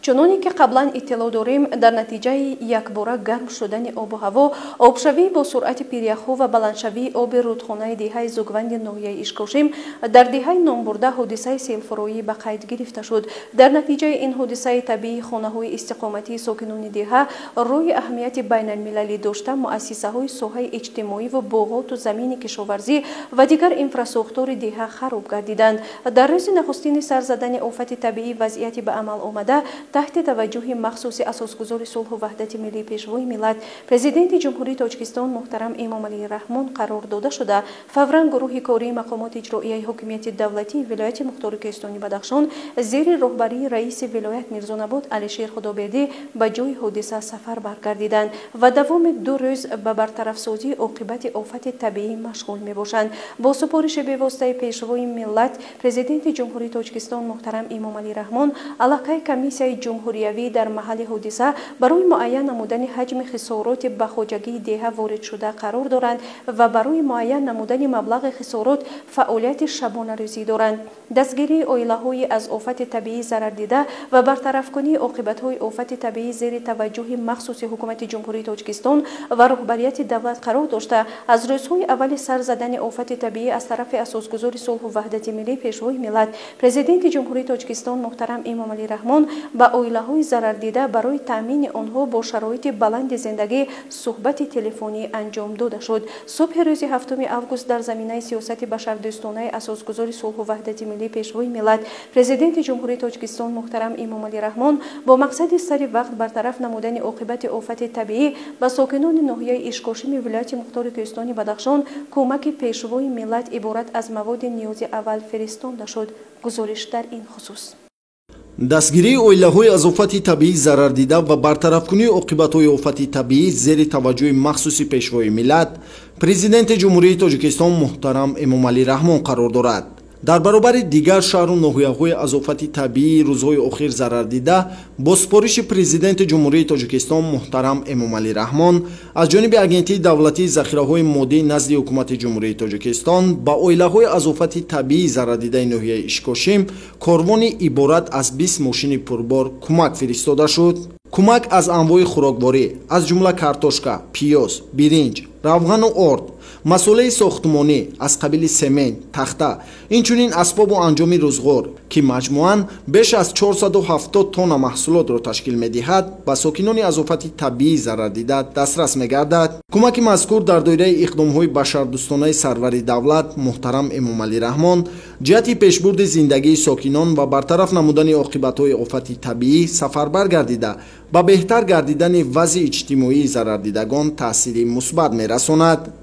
Чуноне ки қаблан иттилоъ дорем, дар натиҷаи якбора гарм шудани обу ҳаво, обшавӣ бо суръати пиряхҳо ва баландшавии оби рудхонаи деҳаи Зугванди ноҳияи Ишкошим дар деҳаи номбурда ҳодисаи селфуроӣ ба қайд гирифта шуд. Дар натиҷаи ин ҳодисаи табиӣ хонаҳои истиқоматии сокинони деҳа рӯи аҳамияти байналмилалӣ дошта, муассисаҳои соҳаи иҷтимоӣ ва боғоту замини кишоварзӣ ва дигар инфрасохтори деҳа хароб гардиданд. Дар рӯзи нахустини сар задани офати табиӣ вазъияти ба амал омада таҳти таваҷҷӯҳи махсуси асосгузори сулҳу ваҳдати миллии, Пешвои миллат, Президенти Ҷумҳурии Тоҷикистон муҳтарам Эмомалӣ Раҳмон қарор дода шуда, фавран гурӯҳи кории мақомоти иҷроияи ҳокимияти давлатии вилояти мухтори Кӯҳистони Бадахшон зери роҳбарии раиси вилоят Мирзонабод Алишер Худобердӣ ба ҷои ҳодиса сафар баргардиданд ва давоми 2 рӯз ба бартарафсозии оқибати офати табиӣ машғул мебошанд. Бо супориши бевоситаи Пешвои миллат, Президенти Ҷумҳурии Тоҷикистон муҳтарам Эмомалӣ Раҳмон аллакай комиссияи ҷумҳуриявӣ дар маҳалли ҳодиса барои муайян намудани ҳаҷми хисороти ба хоҷагии деҳа воридшуда қарор доранд ва барои муайян намудани маблағи хисорот фаъолияти шабонарӯзӣ доранд. Дастгирии оилаҳои аз офати табиӣ зарардида ва бартарафкунии оқибатҳои офати табиӣ зери таваҷҷӯҳи махсуси Ҳукумати Ҷумҳурии Тоҷикистон ва роҳбарияти давлат қарор дошта, аз рӯзҳои аввали сар задани офати табиӣ аз тарафи асосгузори сулҳу ваҳдати миллӣ, Пешвои миллат, Президенти Ҷумҳурии Тоҷикистон муҳтарам Эмомалӣ Раҳмон ба оилаҳои зарардида барои таъмини онҳо бо шароити баланди зиндагӣ суҳбати телефонӣ анҷом дода шуд. Субҳи рӯзи 7 август дар заминаи сиёсати башардӯстонаи асосгузори сулҳу ваҳдати миллӣ, Пешвои миллат, Президенти Ҷумҳурии Тоҷикистон муҳтарам Эмомалӣ Раҳмон бо мақсади сари вақт бартараф намудани оқибати офати табиӣ ба сокинони ноҳияи Ишкошими вилояти мухтори Кӯҳистони Бадахшон кӯмаки Пешвои миллат иборат аз маводи ниёзи аввал фиристонда шуд. Гузориш дар ин хусус. Дастгирии оилаҳои аз офати табиӣ зарардида ва бартарафкунии оқибатҳои офати табиӣ зери таваҷҷӯҳи махсуси Пешвои миллат, Президенти Ҷумҳурии Тоҷикистон муҳтарам Эмомалӣ Раҳмон қарор дорад. Дар баробари дигар шаҳру ноҳияҳои аз офати табиии рӯзҳои охир зарардида бо супориши Президенти Ҷумҳурии Тоҷикистон муҳтарам Эмомалӣ Раҳмон аз ҷониби Агентии давлатии захираҳои моддӣ назди Ҳукумати Ҷумҳурии Тоҷикистон ба оилаҳои аз офати табиӣ зарардидаи ноҳияи Ишкошим корвони иборат аз 20 мошини пурбор кӯмак фиристода шуд. Кӯмак аз анвои хӯрокворӣ, аз ҷумла картошка, пиёз, биринҷ, равғану орд, масолеҳи сохтмонӣ аз қабили семент, тахта, инчунин асбобу анҷоми рӯзғор, ки маҷмӯан беш аз 470 тонна маҳсулотро ташкил медиҳад, ба сокинони аз офати табиӣ зарардида дастрас мегардад. Кӯмаки мазкур дар доираи иқдомҳои башардӯстонаи сарвари давлат муҳтарам Эмомалӣ Раҳмон ҷиҳати пешбурди зиндагии сокинон ва бартараф намудани оқибатҳои офати табиӣ сафарбар гардида, ба беҳтар гардидани вазъи иҷтимоии зарардидагон таъсири мусбат мерасонад.